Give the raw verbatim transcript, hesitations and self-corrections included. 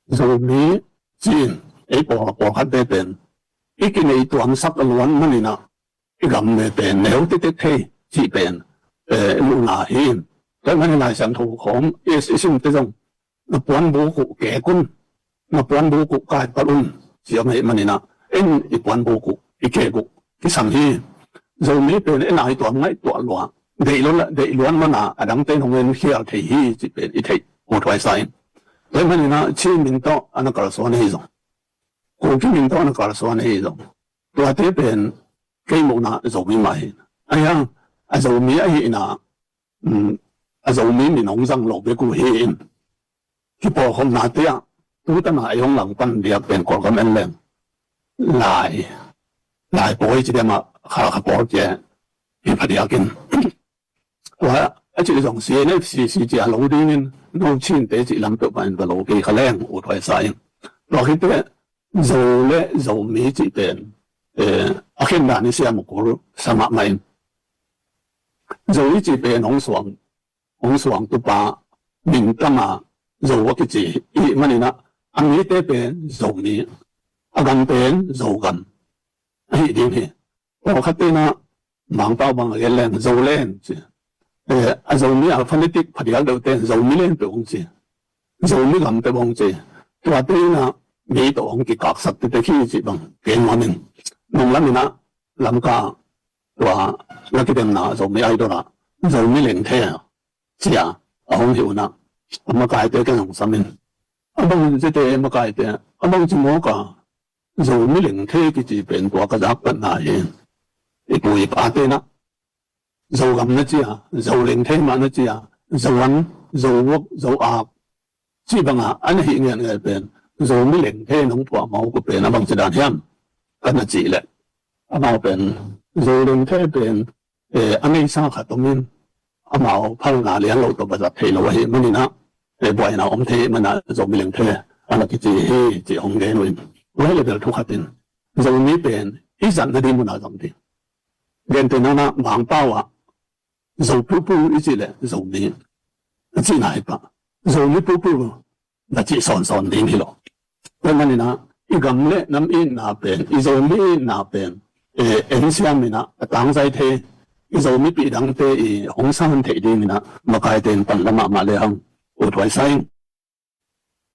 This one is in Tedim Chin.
Zomi ci-in ei pawl, pawlkhatte pen i kinei tuamsak a luan maninah i gam le pen neu tetek thei cih pen, eh, muhna hi in. Tua manin Lai Siangtho khawng i, i simte zong na puanbuk uh kek un, na puanbuk uh kaipalh un ci om ahih maninah en i puanbuk uh i kek uh kisam hi. Zomi pen en a i tuam ngaih tuah lua, deih luan, deih luan mana a dangte in hong en khial thei hi cih pen i theih uh thuaisa in. Tua maninah Chin min tawh a na kalsuan ahi zong, Kuki min tawh a na kalsuan ahi zong, tuate pen kei muhna Zomi mah hi. Ahi hang a Zomi ahihna, um, a Zomi min hong zang lo bek uh hi in, kipawlkhopnate ah tutana ei hong langpan diak pen Kawlgam en leng Lai, Lai pawi ci diam ah Kha, Kha pawl cia hi phadiakin. Tua a cih zong C N F C C cia lo dingin no Chinte cih lam peuh panin va lo kei kha leng uh thuaisa in. Tua khite Zo le Zomi cih pen, eh, a khen dan i siam uh kul sa mahmah in. Zo i cih pen hong suang, hong suang tupa min tama Zo a kici i hih maninah a mite pen Zomi, a gam pen Zogam ahih ding hi. Pawlkhat tenah Mangpau bang a gen leng Zolen ci. Eh, a Zomi a phonetic phadiak deuhte Zomi len peuh hong ci. Zomi gam peuh hong ci. Tuate inah mi tawh hong kikaksak tetek hi cih bang gen nuam in. Nong laminah Lamka tua la kidemna Zomi Idol ah Zomi Lengthe cia a hong hi unah a makaite ken hong sam in. A bang in cite makaite a bang ci mawk a Zomi Lengthe kici pen tua ka zakpatna hi. I pu i pa tenah Zogam na cia, Zo Lengthe mah na cia, Zoan, Zovok, Zoak cih bangah a na hih ngiatngiat pen Zomi Lengthe nong phuah mawk uh pen a bang ci dan hiam ka na cih leh amau pen Zo Lengthe pen, eh, a neisa khat om in amau phalna lian lo tawh va zat thei lo ahih maninah, eh, buaina om thei manah Zomi Lengthe a na kici hi cih hong gen uh in. Tua hi leh bel thu khat in Zomi pen i zat nading munah zang ding. Gentehna-ah Mangpau ah Zo pulpul i cih leh Zomi a cihna hi pah. Zomi pulpul na cih sawnsawn ding hi lo. Tua maninah i gam le nam itna pen, i Zomi itna pen, eh, en siam inah a tangzai thei, i Zomipih dangte i hong san theih dinginah makaite in pan la mahmah le hang uh thuaisa in.